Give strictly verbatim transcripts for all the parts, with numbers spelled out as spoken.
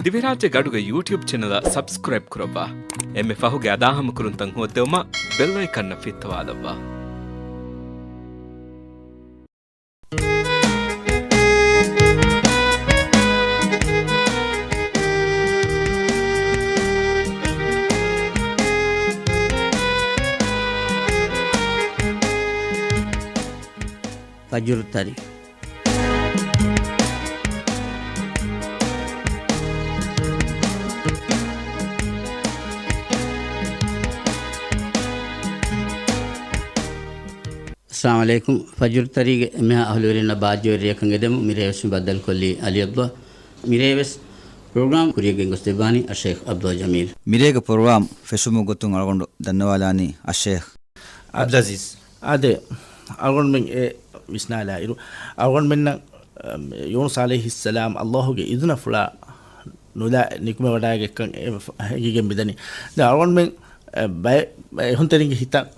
ދިވެހިރާއްޖޭގެ އަޑުގެ ޔޫޓިއުބް ޗެނަލަށް ސަބްސްކްރައިބް ކުރައްވާ. އެންމެ ފަހުގެ އަދާހަމަކުރުންތައް ހޯއްދެވުމަށް ބެލް އައިކަންއަށް ފިއްތަވާލައްވާ. ފަޖުރު ތަރި. އައްސަލާމު ޢަލައިކުމް. ފަޖުރު ތަރީގެ އެންމެހާ އަހުލުވެރިންނަށް ބާއްޖަވެރި ރެއަކަށް އެދެމުން މިރޭވެސް ބައްދަލުކޮށްލީ އަލީ އަބްދުﷲ. މިރޭވެސް ޕްރޮގްރާމް ކުރިޔަށް ގެންގޮސްދެއްވާނީ އައްޝައިޚް އަބްދުﷲ ޖަމީލް. މިރޭގެ ޕްރޮގްރާމް ފެށުމުގެ ގޮތުން އަޅުގަނޑު ދަންނަވާލާނީ އައްޝައިޚް އަ-، ޢަބްދުލްޢަޒީޒް. އާދެ، އަޅުގަނޑުމެން އެ ވިސްނާލާއިރު، އަޅުގަނޑުމެންނަށް، އަމް، ޔޫނުސް ޢަލައިހިއްސަލާމް އައްލާހުގެ އިޒުނަފުޅާ ނުލާ ނިކުމެވަޑައިގެން އެ ހެގިގެން މިދަނީ. ދެން އަޅުގަނޑުމެން، އެ، ބައެއް، އެ، އެހުންތެރިންގެ ހިތަށް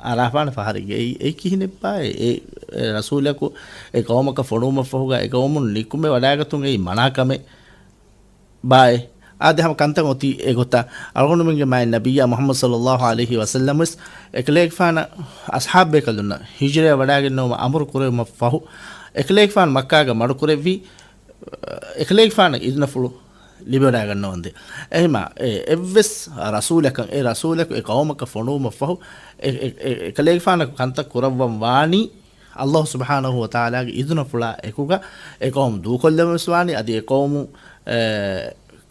އަރާފާނެ ފަހަރެއްގެ އެއީ، އެއީ ކިހިނެއްބާއޭ؟ އެ، އެ، ރަސޫލަކު އެ ޤައުމަކަށް ފޮނުވުމަށްފަހުގަ އެ ޤައުމުން ނިކުމެވަޑައިގަތުން އެއީ މަނާކަމެއް ބާއޭ؟ އާދެ، ހަމަ ކަންތައް އޮތީ އެގޮތަށް. އަޅުގަނޑުމެންގެ މާތް ނަބިއްޔާ މުޙައްމަދު ޞައްލައްލާހު ޢަލައިހި ވަސައްލަމަވެސް އެކަލޭގެފާނަށް އަޞްޙާބު ބޭކަލުންނަށް ހިޖުރަޔަށް ވަޑައިގެންނެވުމަށް އަމުރު ކުރެވުމަށް ފަހު، އެކަލޭގެފާނު މައްކާގަ މަޑުކުރެއްވީ، އެކަލޭގެފާނަށް އިޒުނަފުޅު ލިބިވަޑައިގަންނަވަންދެން. އެހެންމާ، އެ އެއްވެސް ރަސޫލަކަށް، އެ ރަސޫލަކު އެ ޤައުމަކަށް ފޮނުވުމަށްފަހު، އެ، އެ، އެ، އެކަލޭގެފާނަކު ކަންތައް ކުރައްވަން ވާނީ، އައްލާހު ސުބްޙާނަހު ވަތަޢާލާގެ އިޒުނަފުޅާ އެކުގަ އެ ޤައުމު ދޫކޮށްލަން ވެސް ވާނީ، އަދި އެ ޤައުމު، އެ،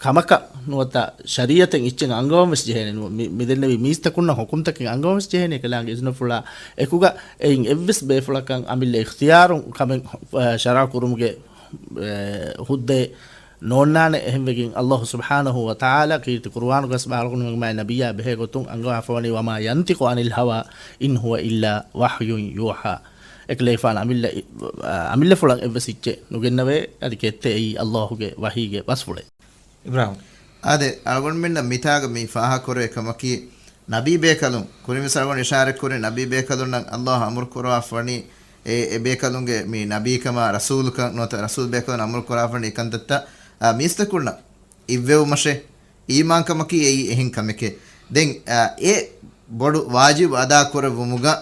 ކަމަކަށް ނުވަތަ ޝަރީޢަތެއް އެއްޗެއް އަންގަވަން ވެސް ޖެހޭނެ، ނު-، މި-، މިދެންނެވި މީސްތަކުންނަށް ޙުކުމްތަކެއް އަންގަވަން ވެސް ޖެހޭނެ އެކަލާނގެ އިޒުނަފުޅާ އެކުގަ. އެއިން އެއްވެސް ބޭފުޅަކަށް އަމިއްލަ އިޚްތިޔާރު ކަމެއް، އެ، ޝަރާ ކުރުމުގެ، އެ، ހުއްދައެއް ނޯންނާނެ. އެހެންވެގެން އައްލާހު ސުބްޙާނަހު ވަތަޢާލާ ކީރިތި ޤުރުއާނުގަސް ބަހައްލަވަނީ މާތް ނަބިއްޔާ ބެހޭ ގޮތުން އަންގަވާފަވަނީ، "وما ينطق عن الهوى إن هو إلا وحي يوحى." އެކަލޭގެފާނު އަމިއްލަ، އަމިއްލަފުޅަށް އެއްވެސް އެއްޗެއް ނުގެންނަވޭ، އަދި ކެއްތެ އެއީ އައްލާހުގެ ވަޙީގެ ބަސްފުޅެއް. އިބްރާހިމް. އާދެ، އަޅުގަނޑުމެންނަށް މިތާގަ މި ފާހަގަކުރެވޭ ކަމަކީ، ނަބީ ބޭކަލުން، ކުރިންވެސް އަޅުގަނޑު އިޝާރަތްކުރި، ނަބީ ބޭކަލުންނަށް އައްލާހު އަމުރު ކުރަވާފަވަނީ، އެ، އެ ބޭކަލުންގެ މި ނަބީކަމާ ރަސޫލުކަން ނުވަތަ ރަސޫލް ބޭކަލުން އަމުރު ކުރާފަވަނީ އެކަންތައްތައް، އާ، މީސްތަކުންނަށް އިއްވެވުމަށޭ. އީމާންކަމަކީ އެއީ އެހެން ކަމެކޭ. ދެން، އާ، އެ ބޮޑު ވާޖިބު އަދާކުރެއްވުމުގަ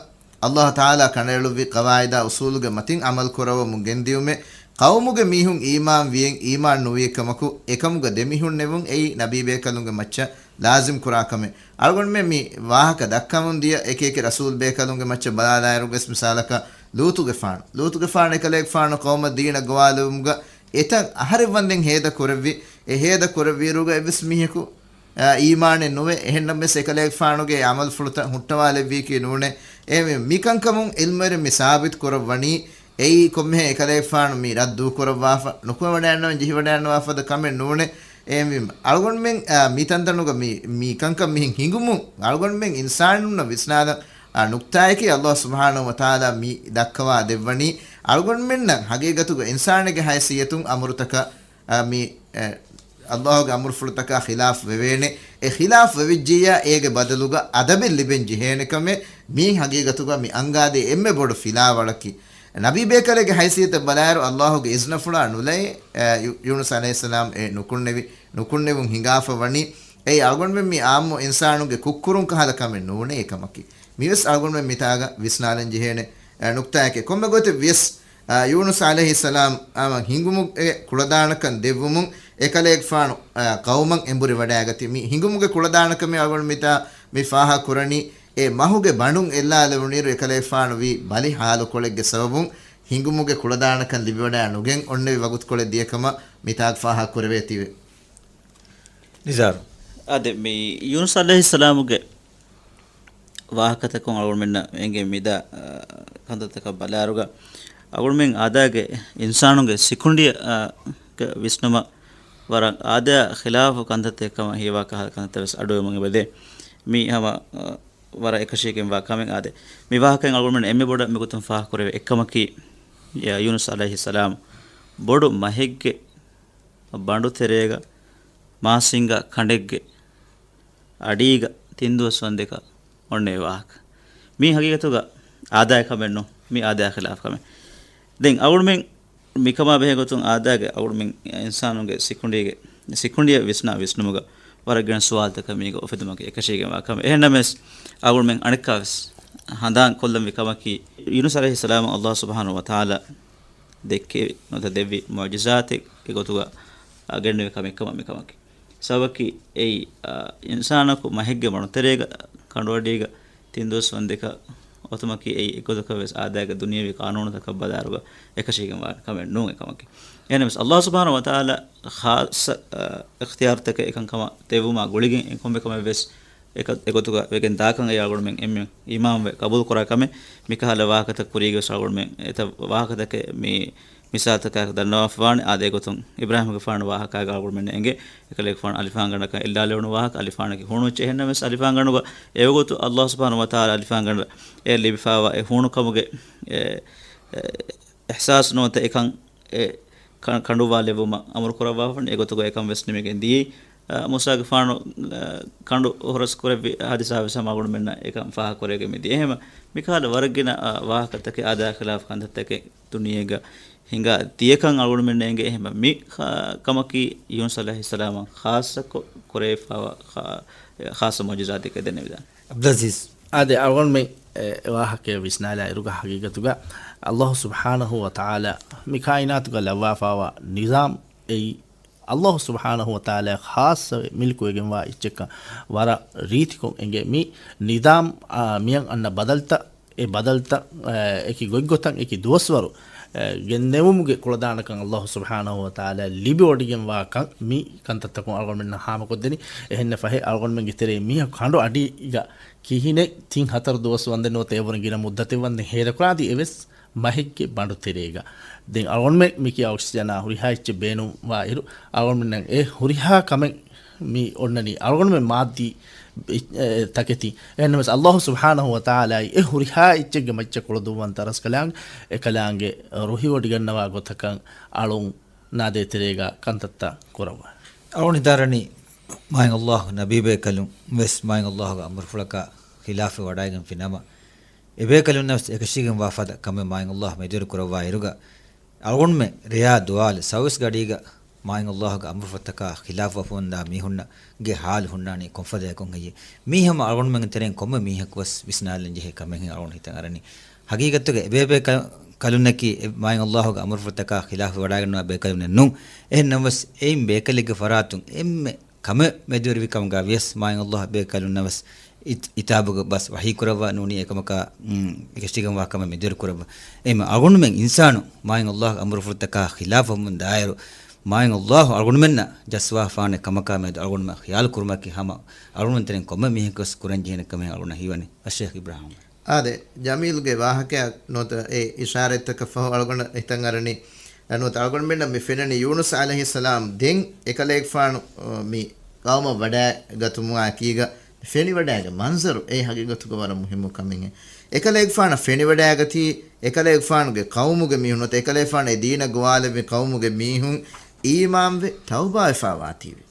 އައްލާހު ތަޢާލާ ކަނޑައެޅުއްވި ޤަވާޢިދާ އުޞޫލުގެ މަތިން ޢަމަލު ކުރައްވަމުން ގެންދިއުމޭ. ޤައުމުގެ މީހުން އީމާން ވިއެއް އީމާން ނުވިއެއް ކަމަކު، އެކަމުގަ ދެމީހުންނެވުން އެއީ ނަބީ ބޭކަލުންގެ މައްޗަށް ލާޒިމް ކުރާ ކަމެއް. އަޅުގަނޑުމެން މި ވާހަކަ ދައްކަމުން ދިޔަ އެކި އެކި ރަސޫލް ބޭކަލުންގެ މައްޗަށް ބަލާލާއިރު ވެސް މިސާލަކަށް ލޫޠުގެފާނު، ލޫޠުގެފާނު އެކަލޭގެފާނު ޤައުމަށް ދީނަށް ގޮވާލެވުމުގަ އެތަން އަހަރެއް ވަންދެން ހޭދަ ކުރެއްވި، އެ ހޭދަ ކުރެއްވިއިރުގަ އެއްވެސް މީހަކު، އާ، އީމާނެއް ނުވެ، އެހެންނަމަވެސް އެކަލޭގެފާނުގެ އެ ޢަމަލުފުޅުތައް ހުއްޓަވާލެއްވީކީ ނޫނޭ. އެ މި-، މިކަންކަމުން ޢިލްމުވެރިން މި ސާބިތު ކުރައްވަނީ، އެއީ ކޮންމެހެން އެކަލޭގެފާނު މި ރައްދު ކުރައްވާފަ، ނުކުމެވަޑައިގަންނަވަން ޖެހިވަޑައިގަންނަވާ ފަދަ ކަމެއް ނޫނޭ. އެ މި-، އަޅުގަނޑުމެން، އާ، މި ތަންތަނުގަ މި، މި ކަންކަން މިހެން ހިނގުމުން، އަޅުގަނޑުމެން އިންސާނުންނަށް ވިސްނާލަން، އާ، ނުކްތާއަކީ އައްލާހު ސުބްޙާނަހު ވަތަޢާލާ މި ދައްކަވާ ދެއްވަނީ، އަޅުގަނޑުމެންނަށް ހަގީގަތުގަ އިންސާނެއްގެ ހައިސިއްޔަތުން އަމުރުތަކަށް، އާ، މި، އެ، އައްލާހުގެ އަމުރުފުޅުތަކާ ޚިލާފް ވެވޭނެ. އެ ޚިލާފް ވެވިއްޖިއްޔާ، އޭގެ ބަދަލުގަ އަދަބެއް ލިބެން ޖެހޭނެ ކަމެއް މީ ހަގީގަތުގަ މި އަންގާދޭ އެންމެ ބޮޑު ފިލާވަޅަކީ. ނަބީ ބޭކަލެއްގެ ހައިސިއްޔަތަށް ބަލާއިރު، އައްލާހުގެ އިޒްނަފުޅާ ނުލައި، އެ، ޔޫ-، ޔޫނުސް ޢަލައިހިއްސަލާމް އެ ނުކުންނެވި، ނުކުންނެވުން ހިނގާފަ ވަނީ. އެއީ އަޅުގަނޑުމެން މި އާއްމު އިންސާނުންގެ ކުށްކުރުން ކަހަލަ ކަމެއް ނޫނޭ އެކަމަކީ. މިވެސް އަޅުގަނޑުމެން މިތާގަ ވިސްނާލަން ޖެހޭނެ، އެ، ނުކްތާއެކޭ. ކޮންމެ ގޮތެއް ވިޔަސް، އާ، ޔޫނުސް ޢަލައިހިއްސަލާމް ހިނގުމުގެ ކުޅަދާނަކަން ދެއްވުމުން އެކަލޭގެފާނު، އާ، ޤައުމަށް އެނބުރި ވަޑައިގަތީ. މި ހިނގުމުގެ ކުޅަދާނަކަމެއް އަޅުގަނޑު މިތާ މި ފާހަގަ ކުރަނީ، އެ މަހުގެ ބަނޑުން އެއްލާލެވުނުއިރު އެކަލޭގެފާނު ވީ ބަލި ހާލުކޮޅެއްގެ ސަބަބުން ހިނގުމުގެ ކުޅަދާނަކަން ލިބިވަޑައި ނުގެން އޮންނެވި ވަގުތުކޮޅެއް ދިޔަކަމަށް މިތާގަ ފާހަގަ ކުރެވޭތީވެ. ނިޒާރު. އާދެ، މި ޔޫނުސް ޢަލައިހިއްސަލާމުގެ ވާހަކަތަކުން އަޅުގަނޑުމެންނަށް އެނގޭ މިދާ، އާ، ކަންތައްތަކަށް ބަލާއިރުގަ، އަޅުގަނޑުމެން އާދައިގެ އިންސާނުންގެ ސިކުނޑިއަށް، އާ، ގެ ވިސްނުމަށް ވަރަށް އާދައާ ޚިލާފު ކަންތައްތަކެއް ކަމަށް ހީވާ ކަހަލަ ކަންތައްތައް ވެސް އަޑުއެމުން އެބަދޭ. މީ ހަމަ، އާ، ވަރަށް އެކަށީގެންވާ ކަމެއް. އާދެ، މި ވާހަކައިން އަޅުގަނޑުމެން އެންމެ ބޮޑަށް މިގޮތުން ފާހަގަކުރެވޭ އެއްކަމަކީ، ޔޫނުސް ޢަލައިހިއްސަލާމް ބޮޑު މަހެއްގެ ބަނޑު ތެރޭގަ މާސިންގާ ކަނޑެއްގެ އަޑީގަ ތިން ދުވަސް ވަންދެކަށް އޮންނެވި ވާހަކަ. މީ ހަގީގަތުގަ އާދައި ކަމެއް ނޫން. މީ އާދައާ ޚިލާފު ކަމެއް. ދެން އަޅުގަނޑުމެން މިކަމާ ބެހޭ ގޮތުން އާދައިގެ އަޅުގަނޑުމެން އިންސާނުންގެ ސިކުނޑީގެ ސިކުނޑިއަށް ވިސްނާ ވިސްނުމުގަ ވަރަށް ގިނަ ސުވާލުތަކަށް މީގަ އުފެދުމަކީ އެކަށީގެންވާ ކަމެއް. އެހެންނަމަވެސް، އަޅުގަނޑުމެން އަނެއްކާވެސް ހަނދާން ކޮށްލަންވީ ކަމަކީ، ޔޫނުސް ޢަލައިހިއްސަލާމަށް ﷲ ސުބްޙާނަހޫ ވަތަޢާލާ ދެއްކެވި ނުވަތަ ދެއްވި މުޢުޖިޒާތެއް އެގޮތުގަ، އާ، ގެންނެވި ކަމެއް ކަމަށް މިކަމަކީ. ސަބަބަކީ އެއީ، އާ، އިންސާނަކު މަހެއްގެ މަނުތެރޭގަ ކަނޑުއަޑީގަ ތިން ދުވަސް ވަންދެކަށް އޮތުމަކީ އެއީ އެގޮތަކަށް ވެސް އާދައިގެ ދުނިޔެވީ ޤާނޫނުތަކަށް ބަލާއިރުގަ އެކަށީގެންވާ ކަމެއް ނޫން އެކަމަކީ. އެހެންނަމަވެސް، ﷲ ސުބްޙާނަހޫ ވަތަޢާލާ ޚާއްޞަ، އާ، އިޚްތިޔާރުތަކެއް އެކަންކަމަށް ދެއްވުމާ ގުޅިގެން އެ ކޮންމެ ކަމެއް ވެސް އެކަ-، އެގޮތުގަ ވެގެން ދާކަން އެ އަޅުގަނޑުމެން އެންމެ އީމާންވެ ޤަބޫލު ކުރާ ކަމެއް. މިކަހަލަ ވާހަކަތައް ކުރީގަވެސް އަޅުގަނޑުމެން އެތައް ވާހަކަތަކެއް މި މިސާލުތަކާއެކު ދަންނަވާފަވާނެ. އާދެ، އެގޮތުން އިބްރާހީމްގެފާނު ވާހަކާގަ އަޅުގަނޑުމެންނަށް އެނގޭ، އެކަލޭގެފާނު އަލިފާންގަނޑަކަށް އެއްލާލެވުނު ވާހަކަ، އަލިފާނަކީ ހޫނުއެއްޗެއް. އެހެންނަމަވެސް، އަލިފާންގަނޑުގަ އެވަގުތު ﷲ ސުބްޙާނަހޫ ވަތަޢާލާ އަލިފާންގަނޑަށް އެ ލިބިފާވާ އެ ހޫނުކަމުގެ އެ، އެ، އިޙްސާސް ނުވަތަ އެކަން އެ ކަ-، ކަނޑުވާލެއްވުމަށް އަމުރު ކުރައްވާފަން. އެގޮތުގަ އެކަން ވެސް ނިމިގެން ދިޔައީ. އަ، މޫސާގެފާނު، އަ، ކަނޑު ހުރަސް ކުރެއްވި ހާދިސާ ވެސް ހަމަ އަޅުގަނޑުމެންނަށް އެކަން ފާހަގަކުރެވިގެން މި ދިޔަ. އެހެން މިކަހަލަ ވަރަށް ގިނަ، އަ، ވާހަކަތަކެއް އާދައާ ޚިލާފު ކަންތައްތަކެއް ދުނިޔޭގަ ހިނގާ ދިޔަކަން އަޅުގަނޑުމެންނަށް އެނގޭ. އެހެން މި ޚާ-، ކަމަކީ ޔޫނުސް ޢަލައިހިއްސަލާމަށް ޚާއްޞަކޮށް ކުރެވިފާވާ ޚާ-، ޚާއްޞަ މުޢުޖިޒާތެއް ދެންނެވިދާނެ. ޢަބްދުލްޢަޒީޒް. އާދެ، އަޅުގަނޑުމެން އެ ވާހަކަޔަށް ވިސްނާލާ އިރުގަ ހަގީގަތުގަ ﷲ ސުބްޙާނަހޫ ވަތަޢާލާ މި ކާއިނާތުގަ ލައްވާފާވާ ނިޒާމް އެއީ ﷲ ސުބްޙާނަހޫ ވަތަޢާލާ ޚާއްޞަވެ މިލްކުވެގެންވާ އެއްޗެއްކަން ވަރަށް ރީތިކޮށް އެނގޭ. މި ނިޒާމް، އާ، މިއަށް އަންނަ ބަދަލުތައް، އެ ބަދަލުތައް، އާ، އެކި ގޮތްގޮތަށް އެކި ދުވަސްވަރު، އާ، ގެންނެވުމުގެ ކުޅަދާނަކަން ﷲ ސުބްޙާނަހޫ ވަތަޢާލާ ލިބިވޮޑިގެންވާކަން މި ކަންތައްތަކުން އަޅުގަނޑުމެންނަށް ހާމަކޮށްދެނީ. އެހެންނަ ފަހެ އަޅުގަނޑުމެންގެ ތެރޭ މީހަކު ކަނޑު އަޑީގަ ކިހިނެއް ތިން ހަތަރު ދުވަސް ވަންދެން ނުވަތަ އެވަރުން ގިނަ މުއްދަތެއް ވަންދެން ހޭދަކުރާތީ އެވެސް މަހެއްގެ ބަނޑު ތެރޭގަ. ދެން އަޅުގަނޑުމެން މިކިޔާ އޮކްސިޖަނާ ހުރިހާ އެއްޗެއް ބޭނުންވާ އިރު، އަޅުގަނޑުމެންނަށް އެ ހުރިހާ ކަމެއް މި އޮންނަނީ އަޅުގަނޑުމެން މާއްދީ އެ، އެ، ތަކެތި. އެހެންނަމަވެސް، ﷲ ސުބްޙާނަހޫ ވަތަޢާލާއި އެ ހުރިހާ އެއްޗެއްގެ މައްޗަށް ކުޅަދުންވަން ތަރަސްކަލާނގެ، އެކަލާނގެ ރުހިވޮޑިގަންނަވާ ގޮތަކަށް އަޅުން ނާދޭ ތެރޭގަ ކަންތައްތައް ކުރައްވާ. އަޅުން ހިތަށް އަރަނީ މާތް ﷲ ނަބީބޭކަލުން ވެސް މާތް ﷲ ގެ އަމުރުފުޅަކާ ޚިލާފަށް ވަޑައިގެންފި ނަމަ، އެބޭކަލުންނަށް ވެސް އެކަށީގެންވާ ފަދަ ކަމެއް މާތް ﷲ މެދުވެރި ކުރައްވާ އިރުގަ، އަޅުގަނޑުމެން ރެޔާ ދުވާލު ސައުވީސް ގަޑީގަ މާތް ﷲ ގެ އަމުރުފުޅުތަކާ ޚިލާފުވެފަ އުނދާ މީހުންނަށް ގެ ހާލު ހުންނާނީ ކޮންފަދައަކުން ހެއްޔޭ؟ މީ ހަމަ އަޅުގަނޑުމެންގެ ތެރެއިން ކޮންމެ މީހަކު ވެސް ވިސްނާލަން ޖެހޭ ކަމެއް ހެން އަޅުގަނޑު ހިތަށް އަރަނީ. ހަގީގަތުގަ އެބޭބޭ ކަ-، ކަލުންނަކީ އެ މާތް ﷲ ގެ އަމުރުފުޅުތަކާ ޚިލާފަށް ވަޑައިގަންނަވާ ބޭކަލުންނެއް ނޫން. އެހެން ނަމަވެސް، އެއިން ބޭކަލެއްގެ ފަރާތުން އެންމެ ކަމެއް މެދުވެރިވި ކަމުގަ ވިޔަސް މާތް ﷲ ބޭކަލުންނަށް ވެސް އިތް-، އިތާބުގަ ބަސް ވަޙީ ކުރައްވާ ނޫނީ އެކަމަކާ، މް، އެކަށީގެންވާ ކަމެއް މެދުވެރި ކުރައްވާ. އެހެން އަޅުގަނޑުމެން އިންސާނު މާތް ﷲ ގެ އަމުރުފުޅުތަކާ ޚިލާފަށް ވަމުން ދާއިރު، މާތް ﷲ އަޅުގަނޑުމެންނަށް ޖައްސަވާފާނެ ކަމަކާ މެދު އަޅުގަނޑުމެން ޚިޔާލު ކުރުމަކީ ހަމަ އަޅުގަނޑުމެން ތެރެއިން ކޮންމެ މީހަކު ވެސް ކުރަން ޖެހޭނެ ކަމެއް އަޅުގަނޑަށް ހީވަނީ. އައްޝޭޚް އިބްރާހިމް. އާދެ، ޖަމީލްގެ ވާހަކައަށް ނުވަތަ އެ އިޝާރަތްތަކަށް ފަހު އަޅުގަނޑަށް ހިތަށް އަރަނީ، ނުވަތަ އަޅުގަނޑުމެންނަށް މި ފެންނަނީ ޔޫނުސް ޢަލައިހިއްސަލާމް ދެން އެކަލޭގެފާނު، އަ، މި ޤައުމަށް ވަޑައިގަތުމާއެކީގަ ފެނިވަޑައިގެން މަންޒަރު އެއީ ހަގީގަތުގަ ވަރަށް މުހިއްމު ކަމެއް. އެކަލޭގެފާނަށް ފެނިވަޑައިގަތީ، އެކަލޭގެފާނުގެ ޤައުމުގެ މީހުން ނުވަތަ އެކަލޭގެފާނު އެ ދީނަށް ގޮވާލެއްވި ޤައުމުގެ މީހުން އީމާންވެ ތައުބާވެފާވާތީވެ.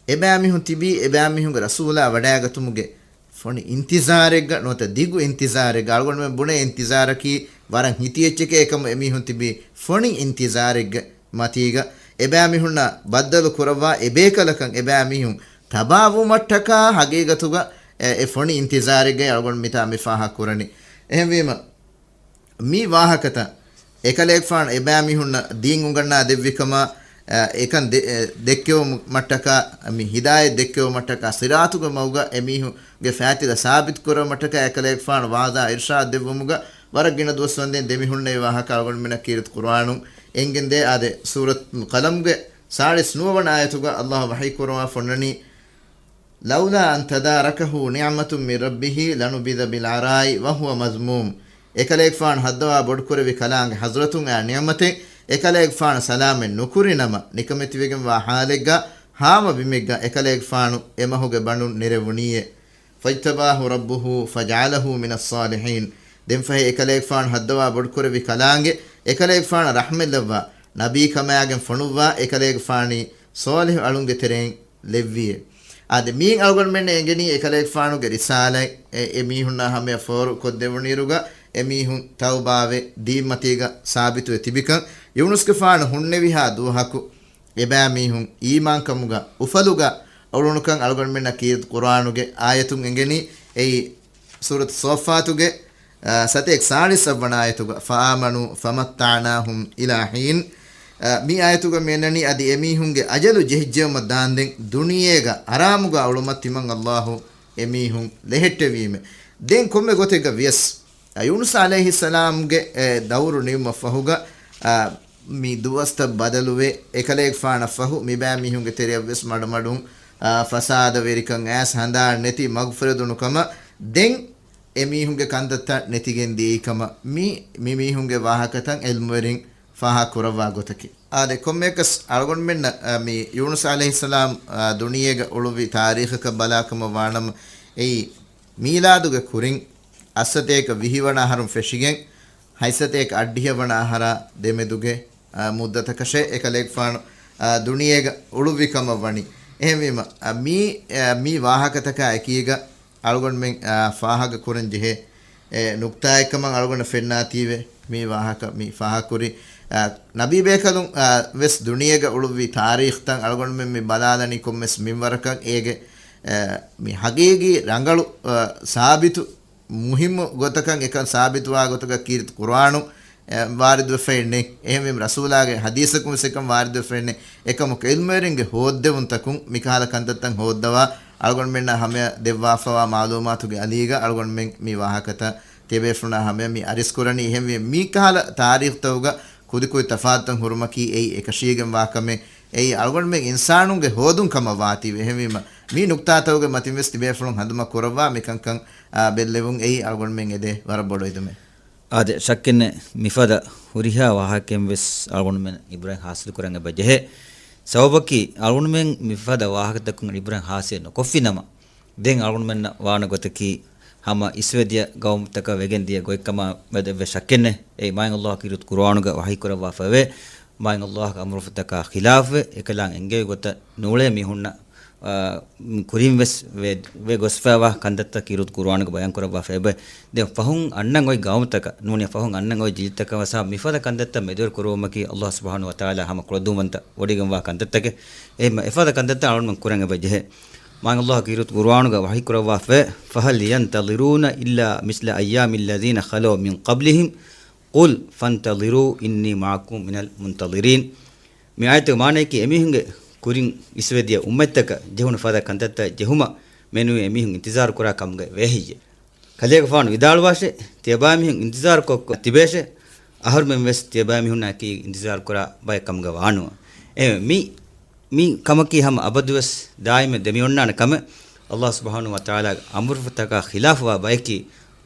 އެބައިމީހުން ތިބީ އެބައިމީހުންގެ ރަސޫލާ ވަޑައިގަތުމުގެ ފޮނި އިންތިޒާރެއްގަ ނުވަތަ ދިގު އިންތިޒާރެއްގަ. އަޅުގަނޑުމެން ބުނޭ އިންތިޒާރަކީ ވަރަށް ހިތި އެއްޗެކޭ. އެކަމު އެމީހުން ތިބީ ފޮނި އިންތިޒާރެއްގެ މަތީގަ. އެބައިމީހުންނާ ބައްދަލު ކުރައްވާ އެބޭކަލަކަށް އެބައިމީހުން ތަބާވުމަށްޓަކާ ހަގީގަތުގަ އެ، އެ ފޮނި އިންތިޒާރެއްގަ އަޅުގަނޑު މިތާ މި ފާހަގަ ކުރަނީ. އެހެންވީމަ، މި ވާހަކަތައް އެކަލޭގެފާނު އެބައިމީހުންނަށް ދީން އުނގަންނާ ދެއްވިކަމާ، އެކަން ދެ-، އެ، ދެއްކެވުމަށްޓަކާ، މި ހިދާޔަތް ދެއްކެވުމަށްޓަކާ، ޞިރާޠުގެ މަގުގަ އެމީހުންގެ ފައިތިލަ ސާބިތު ކުރެވުމަށްޓަކާ އެކަލޭގެފާނު ވާޒާ އިރުޝާދު ދެއްވުމުގަ ވަރަށް ގިނަ ދުވަސް ވަންދެން ދެމިހުންނެވި ވާހަކަ އަޅުގަނޑުމެންނަށް ކީރިތި ޤުރުއާނުން އެނގެންދޭ. އާދެ، ސޫރަތުލް ޤަލަމްގެ ސާޅީސް ނުވަ ވަނަ އާޔަތުގަ ﷲ ވަޙީ ކުރައްވާ ފޮންނަނީ، لولا أن تداركه نعمة من ربه لنبذ بالعراء وهو مذموم. އެކަލޭގެފާނު ހައްދަވާ ބޮޑުކުރެއްވި ކަލާނގެ ޙަޟްރަތުން އައި ނިޢުމަތެއް އެކަލޭގެފާނު ސަލާމަތް ނުކުރި ނަމަ، ނިކަމެތިވެގެންވާ ޙާލެއްގަ ހާމަ ބިމެއްގަ އެކަލޭގެފާނު އެމަހުގެ ބަނޑުން ނެރެވުނީއޭ. فاجتباه ربه فجعله من الصالحين. ދެންފަހެ އެކަލޭގެފާނު ހައްދަވާ ބޮޑުކުރެއްވި ކަލާނގެ އެކަލޭގެފާނަށް ރަޙްމަތްލައްވާ، ނަބީކަމާގެން ފޮނުއްވާ އެކަލޭގެފާނީ ޞާލިޙު އަޅުންގެ ތެރެއިން ލެއްވިއޭ. އާދެ، މީން އަޅުގަނޑުމެންނަށް އެނގެނީ އެކަލޭގެފާނުގެ ރިސާލަތް އެ، އެ މީހުންނާ ހަމަޔަށް ފޯރު ކޮށްދެވުނުއިރުގަ، އެމީހުން ތައުބާވެ، ދީންމަތީގަ ސާބިތުވެ ތިބިކަން. ޔޫނުސްގެފާނު ހުންނެވިހާ ދުވަހަކު، އެބައިމީހުން އީމާންކަމުގަ އުފަލުގަ އުޅުނުކަން އަޅުގަނޑުމެންނަށް ކީރިތި ޤުރުއާނުގެ އާޔަތުން އެނގެނީ. އެއީ ސޫރަތު ޞައްފާތުގެ، އާ، ސަތޭކަ ސާޅީސް އަށްވަނަ އާޔަތުގަ، "ފައާމަނޫ ފަމައްތަޢުނާހުމް އިލާ ޙީން." އާ، މި އާޔަތުގަ މިއަންނަނީ އަދި އެމީހުންގެ އަޖަލު ޖެހިއްޖެއުމަށް ދާންދެން ދުނިޔޭގަ އަރާމުގަ އުޅުމަށް ތިމަން އައްލާހު އެމީހުން ލެހެއްޓެވީމެ. ދެން ކޮންމެ ގޮތެއްގަ ވިޔަސް، އާ، ޔޫނުސް ޢަލައިހިއްސަލާމްގެ، އެ، ދައުރު ނިމުމަށް ފަހުގަ، އާ، މި ދުވަސްތައް ބަދަލުވެ، އެކަލޭގެފާނަށް ފަހު މިބައިމީހުންގެ ތެރެއަށްވެސް މަޑުމަޑުން، އާ، ފަސާދަވެރިކަން އައިސް ހަނދާން ނެތި މަގުފުރެދުނު ކަމަށް ދެން އެމީހުންގެ ކަންތައްތައް ނެތިގެން ދިޔައީ ކަމަށް މި، މި މީހުންގެ ވާހަކަތައް ޢިލްމުވެރިން ފާހަގަ ކުރައްވާ ގޮތަކީ. އާދެ، ކޮންމެއަކަސް އަޅުގަނޑުމެންނަށް، އާ، މި ޔޫނުސް ޢަލައިހިއްސަލާމް، އާ، ދުނިޔޭގަ އުޅުއްވި ތާރީޚަކަށް ބަލާކަމަށް ވާނަމަ، އެއީ މީލާދުގެ ކުރިން އައްސަތޭކަ ވިހި ވަނަ އަހަރުން ފެށިގެން، ހަތްސަތޭކަ އަށްޑިހަ ވަނަ އަހަރާ ދެމެދުގެ، އާ، މުއްދަތަކަށޭ އެކަލޭގެފާނު، އާ، ދުނިޔޭގަ އުޅުއްވި ކަމަށް ވަނީ. އެހެންވީމަ، އާ، މީ، އާ، މި ވާހަކަތަކާ އެކީގަ އަޅުގަނޑުމެން، އާ، ފާހަގަ ކުރަން ޖެހޭ، އެ، ނުކްތާއެއްކަމަށް އަޅުގަނޑަށް ފެންނާތީވެ މި ވާހަކަ މި ފާހަގަކުރި، އާ، ނަބީބޭކަލުން، އާ، ވެސް ދުނިޔޭގަ އުޅުއްވި ތާރީޚްތައް އަޅުގަނޑުމެން މި ބަލާލަނީ ކޮންމެސް މިންވަރަކަށް އޭގެ، އާ، މި ހަގީގީ ރަނގަޅު، އާ، ސާބިތު މުހިއްމު ގޮތަކަށް އެކަން ސާބިތުވާ ގޮތަކަށް ކީރިތި ޤުރުއާނު، އެ، ވާރިދުވެފައެއް ނެތް. އެހެންވީމަ ރަސޫލާގެ ޙަދީޘަކުން ވެސް އެކަން ވާރިދުވެފައެއް ނެތް. އެކަމަކު ޢިލްމުވެރިންގެ ހޯއްދެވުންތަކުން މިކަހަލަ ކަންތައްތައް ހޯއްދަވާ އަޅުގަނޑުމެންނާ ހަމަޔަށް ދެއްވާފަވާ މަޢުލޫމާތުގެ އަލީގަ އަޅުގަނޑުމެން މި ވާހަކަތައް ތިޔަބޭފުޅުންނާ ހަމަޔަށް މި އަރިސްކުރަނީ. އެހެންވެ މިކަހަލަ ތާރީޚްތަކުގަ ކުދިކުދި ތަފާތުތައް ހުރުމަކީ އެއީ އެކަށީގެންވާ ކަމެއް. އެއީ އަޅުގަނޑުމެން އިންސާނުންގެ ހޯދުން ކަމަށް ވާތީވެ. އެހެންވީމަ މި ނުކްތާތަކުގެ މަތިން ވެސް ތިބޭފުޅުން ހަނދުމަ ކުރައްވާ މިކަންކަން، އާ، ބެއްލެވުން އެއީ އަޅުގަނޑުމެން އެދޭ ވަރަށް ބޮޑު އެދުމެއް. އާދެ، ޝައްކެއްނެތް މިފަދަ ހުރިހާ ވާހަކައެއް ވެސް އަޅުގަނޑުމެން ޢިބްރަތް ހާސިލު ކުރަން އެބަ ޖެހޭ. ސަބަބަކީ އަޅުގަނޑުމެން މިފަދަ ވާހަކަތަކުން ޢިބްރަތް ހާސިލް ނުކޮށްފި ނަމަ، ދެން އަޅުގަނޑުމެންނަށް ވާނެ ގޮތަކީ، ހަމަ އިސްވެދިޔަ ގައުމުތަކަށް ވެގެން ދިޔަ ގޮތްކަމާ މެދު އެއްވެސް ޝައްކެއް ނެތް. އެއީ މާތް ﷲ ކީރިތި ޤުރުއާނުގަ ވަޙީ ކުރައްވާފައިވޭ، މާތް ﷲ ގެ އަމުރުފަތަކާ ޚިލާފުވެ، އެކަލާނގެ އެންގެވި ގޮތަށް ނޫޅޭ މީހުންނަށް، އާ، ކުރިން ވެސް ވެ، ވެ ގޮސްފައިވާ ކަންތައްތައް ކީރިތި ޤުރުއާނުގަ ބަޔާން ކުރައްވާފައިވޭ. ދެން ފަހުން އަންނަން އޮތް ގައުމުތަކަށް ނޫނީ، ފަހުން އަންނަން އޮތް ޖިލްދުތަކަށް ވެސް މިފަދަ ކަންތައްތައް މެދުވެރި ކުރުވުމަކީ ﷲ ސުބްޙާނަހޫ ވަތަޢާލާ ހަމަ ކުޅަދުންވަންތަ ވޮޑިގެންވާ ކަންތައްތަކެއް. އެހެން އެފަދަ ކަންތައްތައް އަޅުގަނޑުމެން ކުރަން އެބަ ޖެހޭ. މާތް ﷲ ކީރިތި ޤުރުއާނުގަ ވަޙީ ކުރައްވާފައި، "فهل ينتظرون إلا مثل أيام الذين خلوا من قبلهم قل فانتظروا إني معكم من المنتظرين." މި އާޔަތުގެ މާނައަކީ، އެމީހުންގެ ކުރިން އިސްވެދިޔަ އުއްމަތްތަކަށް ޖެހުނު ފަދަ ކަންތައްތައް ޖެހުމަށް މެނުވީ އެމީހުން އިންތިޒާރު ކުރާ ކަމުގައި ވޭހެއްޔެވެ؟ ކަލޭގެފާނު ވިދާޅުވާށޭ، ތިޔަބައިމީހުން އިންތިޒާރުކޮށް ތިބޭށޭ، އަހަރުމެން ވެސް ތިޔަބައިމީހުންނާއެކީ އިންތިޒާރު ކުރާ ބައެއް ކަމުގަ ވާނުވަ. އެ، މި، މި ކަމަކީ ހަމަ އަބަދުވެސް ދާއިމެއް ދެމިއޮންނާނެ ކަމެއް. ﷲ ސުބްޙާނަހޫ ވަތަޢާލާގެ އަމުރުފަތަކާ ޚިލާފުވާ ބަޔަކީ،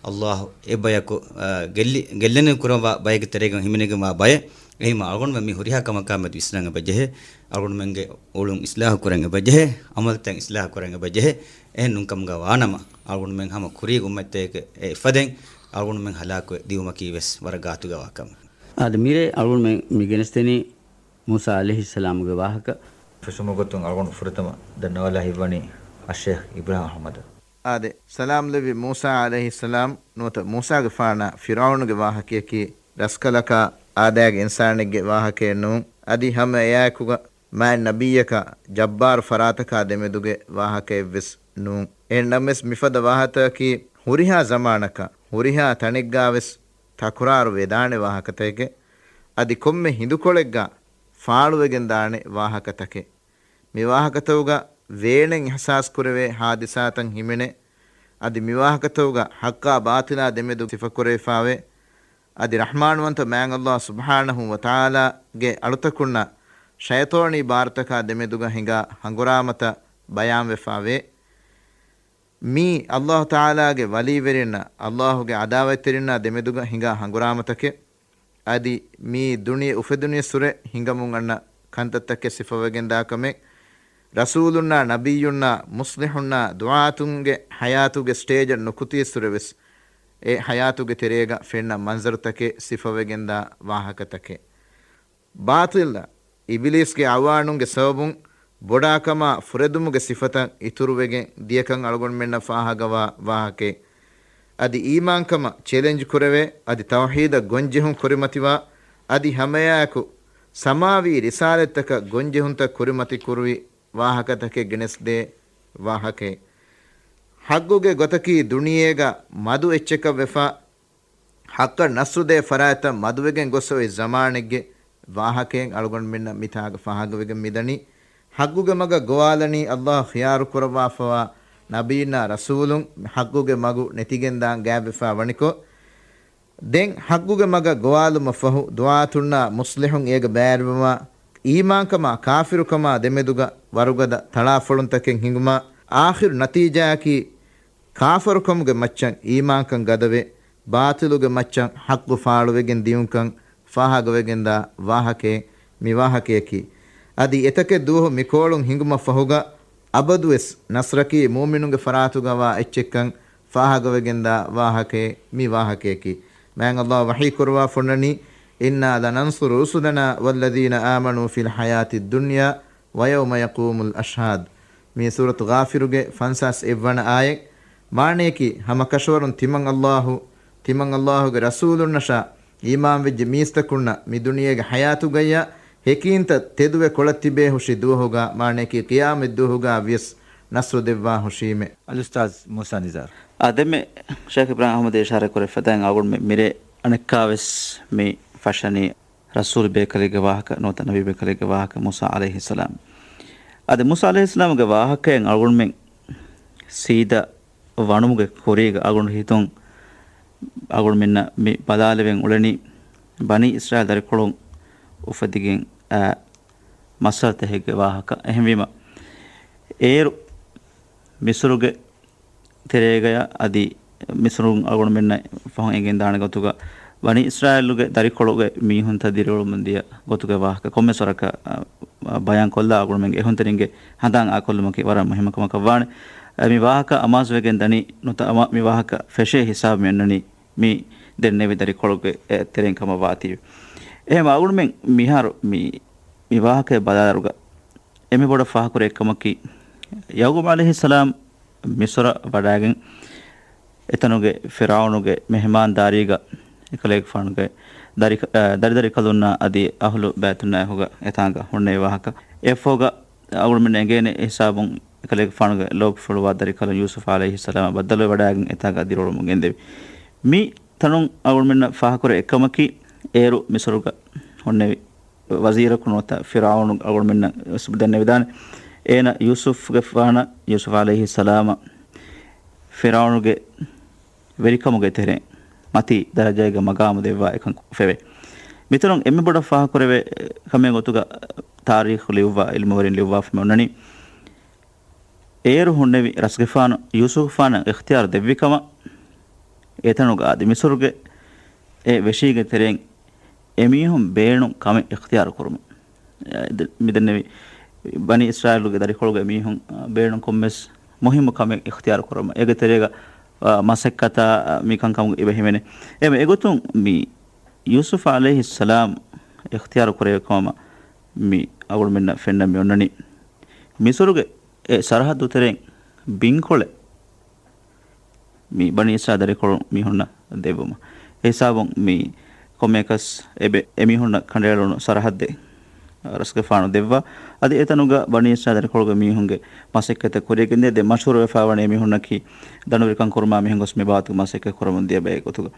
ﷲ އެ ބަޔަކު، އަ، ގެއްލި، ގެއްލެނި ކުރައްވާ ބައެއްގެ ތެރޭގަ ހިމެނިގެންވާ ބައެއް. އެހީމަ އަޅުގަނޑުމެން މި ހުރިހާ ކަމަކާ މެދު އިސްނަން އެބަ ޖެހޭ. އަޅުގަނޑުމެންގެ އުޅުން އިސްލާހު ކުރަން އެބަ ޖެހޭ. އަމަލުތައް އިސްލާހު ކުރަން އެބަ ޖެހޭ. އެހެން ނޫންކަމުގަ ވާނަމަ، އަޅުގަނޑުމެން ހަމަ ކުރީ އުއްމަތެއްގެ އެ އެފަދައިން އަޅުގަނޑުމެން ހަލާކުވެ ދިއުމަކީ ވެސް ވަރަށް ގާތުގަވާ ކަމެއް. އާދެ، މިރޭ އަޅުގަނޑުމެން މި ގެނެސްދެނީ މޫސާ ޢަލައިހިއްސަލާމުގެ ވާހަކަ. ފެށުމުގެ ގޮތުން އަޅުގަނޑު ފުރަތަމަ ދަންނަވާލާ ހިތްވަނީ އައްޝޭޚް އިބްރާހިމް އަޙްމަދަށް. އާދެ، ސަލާމް ލެއްވި މޫސާ ޢަލައިހިއްސަލާމް ނުވަތަ މޫސާގެފާނާ ފިރުޢައުނުގެ ވާހަކަޔަކީ ރަސްކަލަކާ އާދައިގެ އިންސާނެއްގެ ވާހަކައެއް ނޫން. އަދި ހަމަ އެއާއެކުގަ މާތް ނަބިއްޔަކާ ޖައްބާރު ފަރާތަކާ ދެމެދުގެ ވާހަކައެއްވެސް ނޫން. އެހެންނަމަވެސް މިފަދަ ވާހަކަތަކަކީ ހުރިހާ ޒަމާނަކަށް، ހުރިހާ ތަނެއްގާވެސް ތަކުރާރު ވެދާނެ ވާހަކަތަކެކޭ. އަދި ކޮންމެ ހިނދުކޮޅެއްގާ ފާޅުވެގެންދާނެ ވާހަކަތަކެއް. މި ވާހަކަތަކުގަ ވޭނެން އިޙްސާސް ކުރެވޭ ހާދިސާތައް ހިމެނޭ. އަދި މި ވާހަކަތަކުގަ ޙައްޤާ ބާޠިލާ ދެމެދު ސިފަކުރެވިފާވޭ. އަދި ރަޙްމާންވަންތަ މާތް ﷲ ސުބްޙާނަހޫ ވަތަޢާލާގެ އަޅުތަކުންނަށް ޝައިޠާނީ ބާރުތަކާ ދެމެދުގަ ހިނގާ ހަނގުރާމަތައް ބަޔާންވެފާވޭ. މީ ﷲ ތަޢާލާގެ ވަލީވެރިންނާ ﷲ ގެ ޢަދާވަތްތެރިންނާ ދެމެދުގަ ހިނގާ ހަނގުރާމަތަކެއް. އަދި މީ ދުނިޔެ އުފެދުނިއްސުރެ ހިނގަމުން އަންނަ ކަންތައްތަކެއް ސިފަވެގެންދާ ކަމެއް. ރަސޫލުންނާ، ނަބިއްޔުންނާ، މުޞްލިޙުންނާ، ދުޢާތުންގެ ޙަޔާތުގެ ސްޓޭޖަށް ނުކުތިއްސުރެވެސް، އެ ޙަޔާތުގެ ތެރޭގަ ފެންނަ މަންޒަރުތަކެއް ސިފަވެގެންދާ ވާހަކަތަކެއް. ބާޠިލްއަށް އިބިލީސްގެ އަޢުވާނުންގެ ސަބަބުން ބޮޑާކަމާ ފުރެދުމުގެ ސިފަތައް އިތުރުވެގެން ދިޔަކަން އަޅުގަނޑުމެންނަށް ފާހަގަވާ ވާހަކައެއް. އަދި އީމާންކަމަށް ޗެލެންޖް ކުރެވޭ، އަދި ތައުޙީދަށް ގޮންޖެހުން ކުރިމަތިވާ، އަދި ހަމައެއާއެކު ސަމާވީ ރިސާލަތްތަކަށް ގޮންޖެހުންތައް ކުރިމަތިކުރުވި ވާހަކަތަކެއް ގެނެސްދޭ ވާހަކައެއް. ޙައްޤުގެ ގޮތަކީ ދުނިޔޭގަ މަދު އެއްޗަކަށް ވެފަ، ޙައްޤަށް ނަޞްރުދޭ ފަރާތްތައް މަދުވެގެން ގޮސް އޮތް ޒަމާނެއްގެ ވާހަކައެއް އަޅުގަނޑުމެންނަށް މިތާގަ ފާހަގަވެގެން މިދަނީ. ޙައްޤުގެ މަގަށް ގޮވާލަނީ ﷲ ޚިޔާރު ކުރައްވާފަވާ ނަބީންނާ ރަސޫލުން ޙައްޤުގެ މަގު ނެތިގެންދާން ގާތްވެފާ ވަނިކޮށް، ދެން ޙައްޤުގެ މަގަށް ގޮވާލުމަށް ފަހު، ދުޢާތުންނާ މުޞްލިޙުން އޭގަ ބައިވެރިވުމާ، އީމާންކަމާ ކާފިރުކަމާ ދެމެދުގަ ވަރުގަދަ ތަޅާފޮޅުންތަކެއް ހިނގުމާ، އާޚިރު ނަތީޖާއަކީ، ކާފަރުކަމުގެ މައްޗަށް އީމާންކަން ގަދަވެ، ބާޠިލުގެ މައްޗަށް ޙައްޤު ފާޅުވެގެން ދިޔުންކަން ފާހަގަވެގެންދާ ވާހަކައެއް މި ވާހަކަޔަކީ. އަދި އެތަކެއް ދުވަހު މިކޯޅުން ހިނގުމަށް ފަހުގަ، އަބަދުވެސް ނަޞްރަކީ މުއުމިނުންގެ ފަރާތުގަވާ އެއްޗެއްކަން ފާހަގަވެގެންދާ ވާހަކައެއް މި ވާހަކަޔަކީ. މާތް ﷲ ވަޙީ ކުރުވާ ފޮންނަނީ، إنا لننصر رسلنا والذين آمنوا في الحياة الدنيا ويوم يقوم الأشهاد. މީ ސޫރަތު ޣާފިރުގެ ފަންސާސް އެއްވަނަ އާޔަތް. މާނަޔަކީ، ހަމަ ކަށަވަރުން ތިމަން ﷲ، ތިމަން ﷲގެ ރަސޫލުންނަށާ އީމާންވެއްޖެ މީސްތަކުންނަށް މި ދުނިޔޭގެ ޙަޔާތުގައްޔާ ހެކީންތައް ތެދުވެ ކޮޅަށް ތިބޭ ހުށި ދުވަހުގަ، މާނަޔަކީ ޤިޔާމަތް ދުވަހުގަ ވިޔަސް ނަޞްރު ދެއްވާ ހުށީމެ. އަލްއުސްތާޛް މޫސާ ނިޒާރު. އާ، ދެންމެ ޝޭޚް އިބްރާހިމް އަޙްމަދު އިޝާރާތް ކުރެއްވި ފަދައިން އަޅުގަނޑު މި-، މިރޭ އަނެއްކާވެސް މި ފަށަނީ ރަސޫލު ބޭކަލެއްގެ ވާހަކަ ނުވަތަ ނަބީ ބޭކަލެއްގެ ވާހަކަ މޫސާ ޢަލައިހިއްސަލާމް. އަދި މޫސާ ޢަލައިހިއްސަލާމްގެ ވާހަކައިން އަޅުގަނޑުމެން ސީދާ ވަނުމުގެ ކުރީގަ އަޅުގަނޑު ހިތުން އަޅުގަނޑުމެންނަށް މި ބަލާލެވެން އުޅެނީ ބަނީ އިސްރާއީލް ދަރިކޮޅުން އުފެދިގެން އައި މައްސަލަތަކެއްގެ ވާހަކަ. އެހެންވީމަ، އޭރު މިސުރުގެ ތެރޭގަޔަށް އަދި މިސުރުން އަޅުގަނޑުމެންނަށް ފަހުން އެނގެންދާނެ ގޮތުގަ، ބަނީ އިސްރާއީލުގެ ދަރިކޮޅުގެ މީހުންތައް ދިރިއުޅުމުން ދިޔަ ގޮތުގެ ވާހަކަ ކޮންމެސް ވަރަކަށް، އަ، އަ، ބަޔާންކޮށްލާ އަޅުގަނޑުމެންގެ އެހުންތެރިންގެ ހަނދާން އާކޮށްލުމަކީ ވަރަށް މުހިއްމު ކަމަކަށް ވާނެ. އަ، މި ވާހަކަ އަމާޒުވެގެން ދަނީ ނުވަތަ އަމާ-، މި ވާހަކަ ފެށޭ ހިސާބު މި އަންނަނީ މި ދެންނެވި ދަރިކޮޅުގެ، އެ، ތެރެއިން ކަމަށް ވާތީވެ. އެހެން އަޅުގަނޑުމެން މިހާރު މި، މި ވާހަކައެއް ބަލާލިއިރުގަ އެންމެ ބޮޑަށް ފާހަގަކުރޭ އެއްކަމަކީ، ޔަޢުޤޫބް ޢަލައިހިއްސަލާމް މިޞްރަށް ވަޑައިގެން، އެތަނުގެ ފިރްޢައުނުގެ މެހެމާންދާރީގަ އެކަލޭގެފާނުގެ ދަރިކަ-، އަ، ދަރިދަރިކަލުންނާ އަދި އަހުލު ބައިތުންނާ އެކުގަ އެތާނގަ ހުންނެވި ވާހަކަ. އެއަށްފަހުގަ އަޅުގަނޑުމެން އެނގޭނެ ހިސާބުން އެކަލޭގެފާނުގެ ލޯބިފުޅުވާ ދަރިކަލުން ޔޫސުފް ޢަލައިހިއްސަލާމާ ބައްދަލުވެ ވަޑައިގެން އެތާނގަ ދިރިއުޅުމުން ގެންދެވި. މި ތަނުން އަޅުގަނޑުމެންނަށް ފާހަގަކުރޭ އެއްކަމަކީ، އޭރު މިޞްރުގަ ހުންނެވި ވަޒީރަކު ނުވަތަ ފިރްޢައުނު އަޅުގަނޑުމެންނަށް ވެސް ދެންނެވިދާނެ. އޭނަ ޔޫސުފްގެފާނަށް، ޔޫސުފް ޢަލައިހިއްސަލާމަށް ފިރްޢައުނުގެ ވެރިކަމުގެ ތެރެއިން މަތީ ދަރަޖައިގަ މަގާމު ދެއްވާ އެކަން ކުރެވޭ. މިތަނުން އެންމެ ބޮޑަށް ފާހަގަކުރެވޭ ކަމެއް ގޮތުގަ ތާރީޚު ލިޔުއްވާ އިލްމުވެރިން ލިޔުއްވާފަ މި އޮންނަނީ، އޭރު ހުންނެވި ރަސްގެފާނު ޔޫސުފްގެފާނަށް އިޚްތިޔާރު ދެއްވި ކަމަށް، އެތަނުގަ އަދި މިޞުރުގެ އެ ވެށީގެ ތެރެއިން އެމީހުން ބޭނުން ކަމެއް އިޚްތިޔާރު ކުރުމަށް. އެ، މިދެންނެވި ބަނީ އިސްރާއީލުގެ ދަރިކޮޅުގެ މީހުން، އަ، ބޭނުން ކޮންމެސް މުހިއްމު ކަމެއް އިޚްތިޔާރު ކުރުމަށް. އޭގެ ތެރޭގަ، އަ، މަސައްކަތާ، އަ، މި ކަންކަމުގެ އިބަ ހިމެނޭ. އެ، އެގޮތުން މި ޔޫސުފް ޢަލައިހިއްސަލާމް އިޚްތިޔާރު ކުރެވި ކަމަށް މި އަޅުގަނޑުމެންނަށް ފެންނަން މި އޮންނަނީ. މިޞުރުގެ އެ ސަރަހައްދު ތެރެއިން ބިންކޮޅެއް މި ބަނީ އިސްރާއީލް ދަރިކޮޅު މީހުންނަށް ދެއްވުމަށް. އެ ހިސާބުން މި ކޮންމެއަކަސް އެބެ އެމީހުންނަށް ކަނޑައެޅުނު ސަރަހައްދެއް ރަސްގެފާނު ދެއްވާ. އަދި އެތަނުގަ ބަނީ އިސްރާއީލް ދަރިކޮޅުގެ މީހުންގެ މަސައްކަތްތައް ކުރިޔަށް ގެންދިޔަ. ދެން މަޝްހޫރު ވެފާވަނީ އެމީހުންނަކީ ދަނޑުވެރިކަން ކުރުމާ މިހެން ގޮސް މި ބާވަތުގެ މަސައްކަތް ކުރަމުން ދިޔަ ބައެއް ގޮތުގަ.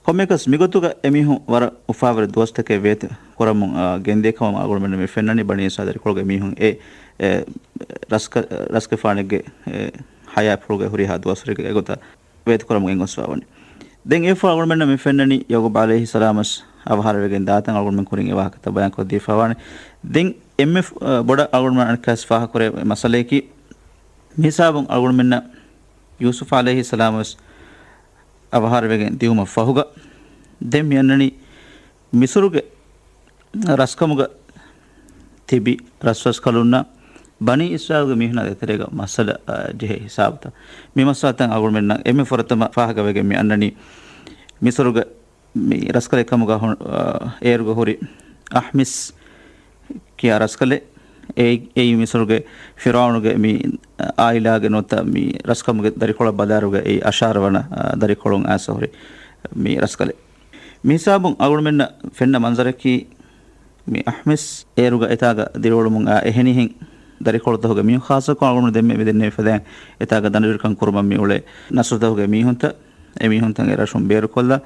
ކޮންމެއަކަސް މިގޮތުގަ އެމީހުން ވަރަށް އުފާވެރި ދުވަސްތަކެއް ވޭތު ކުރަމުން، އާ، ގެންދިޔަ ކަމަށް އަޅުގަނޑުމެންނަށް މި ފެންނަނީ ބަނީ އިސްރާއީލް ދަރިކޮޅުގެ މީހުން އެ، އެ، ރަސްކަ-، ރަސްގެފާނެއްގެ، އެ، ޙަޔާތްޕުޅުގެ ހުރިހާ ދުވަސްވަރެއްގެ އެގޮތަށް ވޭތުކުރަމުން ގެންގޮސްފާވަނީ. ދެން އެއަށްފަހު އަޅުގަނޑުމެންނަށް މި ފެންނަނީ ޔަޢުޤޫބް ޢަލައިހިއްސަލާމަށް އަވަހާރަވެގެން ދާތަން އަޅުގަނޑުމެން ކުރިން އެ ވާހަކަތައް ބަޔާންކޮށްދީފާވާނެ. ދެން އެންމެ، އަ، ބޮޑަށް އަޅުގަނޑުމެން އަނެއްކާވެސް ފާހަގަކުރޭ މައްސަލަޔަކީ، މިހިސާބުން އަޅުގަނޑުމެންނަށް ޔޫސުފް ޢަލައިހިއްސަލާމަށް ވެސް އަވަހާރަވެގެން ދިއުމަށް ފަހުގަ، ދެން މި އަންނަނީ މިސުރުގެ ރަސްކަމުގަ ތިބި ރަސްރަސްކަލުންނާ ބަނީ އިސްރާއީލްގެ މީހުންނާ ދޭތެރޭގަ މައްސަލަ، އަ، ޖެހޭ ހިސާބުތައް. މި މައްސަލަތައް އަޅުގަނޑުމެންނަށް އެންމެ ފުރަތަމަ ފާހަގަވެގެން މި އަންނަނީ މިސުރުގެ މި ރަސްކަލެއް ކަމުގަ ހު-، އަ، އޭރުގަ ހުރި އަޙްމިސް ކިޔާ ރަސްކަލެއް. އެއީ، އެއީ މިސުރުގެ ފިރްޢައުނުގެ މި އާއިލާގެ ނުވަތަ މި ރަސްކަމުގެ ދަރިކޮޅަށް ބަލާއިރުގަ އެއީ އަށާރަ ވަނަ، އަ، ދަރިކޮޅުން އައިސް ހުރި މި ރަސްކަލެއް. މިހިސާބުން އަޅުގަނޑުމެންނަށް ފެންނަ މަންޒަރަކީ، މި އަހްމަސް އޭރުގަ އެތާގަ ދިރިއުޅުމުން އާ އެހެނިހެން ދަރިކޮޅުތަކުގެ މީހުން ޚާއްޞަކޮށް އަޅުގަނޑު ދެންމެ މިދެންނެވި ފަދައިން އެތާގަ ދަނޑުވެރިކަން ކުރުމަށް މި އުޅޭ ނަސްރުތަކުގެ މީހުންތައް، އެ މީހުންތައް އެ ރަށުން ބޭރުކޮށްލާ،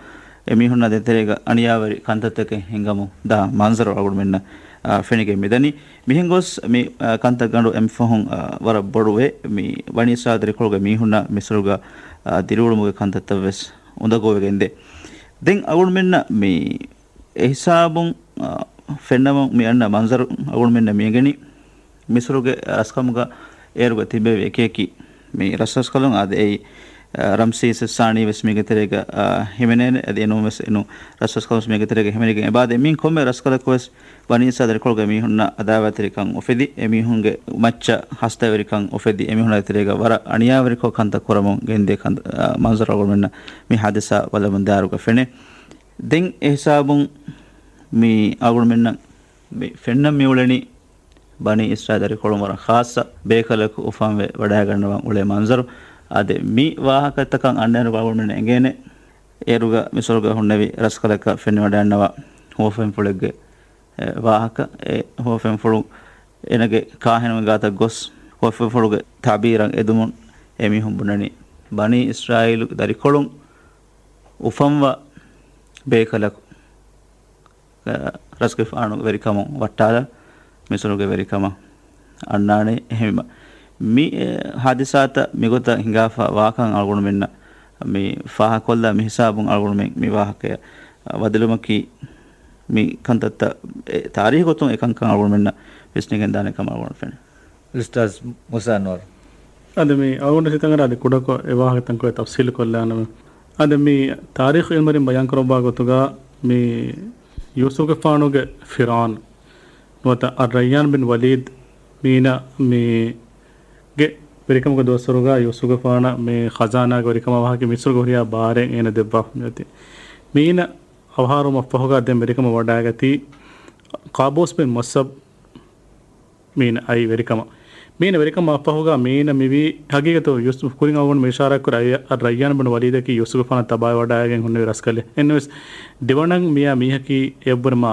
އެ މީހުންނާ ދޭތެރޭގަ އަނިޔާވެރި ކަންތައްތަކެއް ހިނގަމުން ދާ މަންޒަރު އަޅުގަނޑުމެންނަށް، އާ، ފެނިގެން މިދަނީ. މިހެން ގޮސް މި، އާ، ކަންތައް ގަނޑު އެމިފަހުން، އާ، ވަރަށް ބޮޑުވޭ. މި ބަނީ އިސްރާއީލް ދަރިކޮޅުގެ މީހުންނަށް މިސްރުގަ، އާ، ދިރިއުޅުމުގެ ކަންތައްތައް ވެސް އުނދަގޫވެގެންދޭ. ދެން އަޅުގަނޑުމެންނަށް މި އެހިސާބުން، އާ، ފެންނަމުން މި އަންނަ މަންޒަރު އަޅުގަނޑުމެންނަށް މި އެނގެނީ، މިސުރުގެ ރަސްކަމުގަ އޭރުގަ ތިބެވި އެކިއެކި މި ރަސްރަސްކަލުން އާދެ، އެއީ، އާ، ރަމްސީސް ސާނީ ވެސް މީގެ ތެރޭގަ، އާ، ހިމެނޭނެ. އަދި އެނޫން ވެސް އެނޫން ރަސްރަސްކަލުން ވެސް މީގެ ތެރޭގަ ހިމެނިގެން އެބައާދޭ. މިއިން ކޮންމެ ރަސްކަލަކު ވެސް ބަނީ އިސްރާއީލް ދަރިކޮޅުގެ މީހުންނަށް އަދާވާތެރިކަން އުފެދި، އެމީހުންގެ މައްޗަށް ހަސަދަވެރިކަން އުފެދި، އެމީހުންނާ ތެރޭގަ ވަރަށް އަނިޔާވެރިކޮށް ކަންތައް ކުރަމުން ގެންދިޔަ ކަން-، އާ، މަންޒަރު އަޅުގަނޑުމެންނަށް މި ހާދިސާ ބަލަމުން ދާއިރުގަ ފެނޭ. ދެން އެހިސާބުން މި އަޅުގަނޑުމެންނަށް މި ފެންނަން މި އުޅެނީ ބަނީ އިސްރާއީލް ދަރިކޮޅުން ވަރަށް ޚާއްޞަ ބޭކަލަކު އުފަންވެ ވަޑައިގަންނަވަން އުޅޭ މަންޒަރު. އާދެ، މި ވާހަކަތަކަށް އަންނައިރު އަޅުގަނޑުމެންނަށް އެނގޭނެ، އޭރުގަ މިސުރުގަ ހުންނެވި ރަސްކަލަކަށް ފެނިވަޑައިގަންނަވާ ހުވަފެންފުޅެއްގެ، އެ، ވާހަކަ. އެ ހުވަފެންފުޅު އޭނަގެ ކާހިނުގެ ގާތަށް ގޮސް، ހުވަފެންފުޅުގެ ތަޢުބީރަށް އެދުމުން އެމީހުން ބުނަނީ، ބަނީ އިސްރާއީލު ދަރިކޮޅުން އުފަންވާ ބޭކަލަކު، އަ، ރަސްގެފާނު ވެރިކަމުން ވައްޓާލަން، މިސުރުގެ ވެރިކަމަށް އަންނާނެ. އެހެންވީމަ، މި، އެ، ހާދިސާތައް މިގޮތަށް ހިނގާފަ ވާކަން އަޅުގަނޑުމެންނަށް މި ފާހަކޮށްލާ މި ހިސާބުން އަޅުގަނޑުމެން މި ވާހަކަޔަށް ވަދެލުމަކީ، މި ކަންތައްތައް އެ ތާރީޚު ގޮތުން އެކަންކަން އަޅުގަނޑުމެންނަށް ވިސްނިގެން ދާނެ ކަމަށް އަޅުގަނޑު ފެނޭ. އުސްތާޒް މުސާ އަންވަރު. އަދި މި އަޅުގަނޑު ހިތަށް އަރާ އަދި ކުޑަކޮށް އެ ވާހަކަތައް ކޮއެ ތަފްސީލު ކޮށްލާނަމެ. އަދި މި ތާރީޚު އިލްމުވެރިން ބަޔާން ކުރައްވާ ގޮތުގަ މި ޔޫސުފުގެފާނުގެ ފިރާން ނުވަތަ އައްރައްޔާން ބިން ވަލީދް މީނަ މީގެ ވެރިކަމުގެ ދުވަސްވަރުގަ ޔޫސުފުގެފާނަށް މި ޚަޒާނާގެ ވެރިކަމާ ވާހަކަ މިސްރުގެ ހުރިހާ ބާރެއް އޭނަ ދެއްވާފަ މިއޮތީ. މީނަ އަވަހާރަވުމަށްފަހުގަ ދެން ވެރިކަމަށް ވަޑައިގަތީ ޤާބޫސް ބިން މުއައްސަބް މީނަ އައި ވެރިކަމަށް. މީނަ ވެރިކަމާ ފަހުގަ މީނަ މިވީ ހަގީގަތު ޔޫސުފް ކުރިން އަޅުގަނޑު މި އިޝާރާތްކުރި އައް-، އައްރައްޔާން ބިން ވަލީދަކީ ޔޫސުފުގެފާނަށް ތަބާވެވަޑައިގެން ހުންނެވި ރަސްކަލެއް. އެންވެސް ދެވަނަ މިޔާ މީހަކީ އެއަށްވުރެ މާ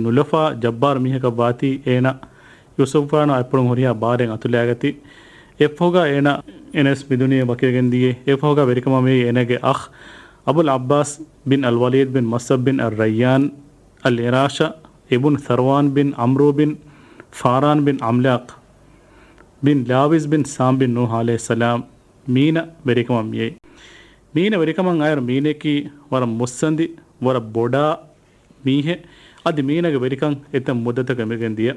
ނުލަފާ ޖައްބާރު މީހަކަށް ވާތީ އޭނަ ޔޫސުފުގެފާނާ އަތްޕުޅުން ހުރިހާ ބާރެއް އަތުލައިގަތީ. އެއަށްފަހުގަ އޭނަ އެނެސް މިދުނިޔެ ވަކިވެގެން ދިޔައީ. އެއަށްފަހުގަ ވެރިކަމަށް މިވީ އޭނަގެ އަޚް އަބުލް ޢައްބާސް ބިން އަލް ވަލީދް ބިން މުއައްސަބް ބިން އައްރައްޔާން އަލް އިރާޝަ އިބުން ސަރުވާން ބިން ޢަމްރޫ ބިން ފާރާން ބިން ޢަމްލާޤް ބިން ލާވިސް ބިން ސާމް ބިން ނޫޙް ޢަލައިހިއްސަލާމް މީނަ ވެރިކަމަށް މިއައީ. މީނަ ވެރިކަމަށް އައިރު މީނައަކީ ވަރަށް މުއްސަނދި، ވަރަށް ބޮޑާ މީހެއް. އަދި މީނަގެ ވެރިކަން އެތައް މުއްދަތަކަށް އެމެގެން ދިޔަ.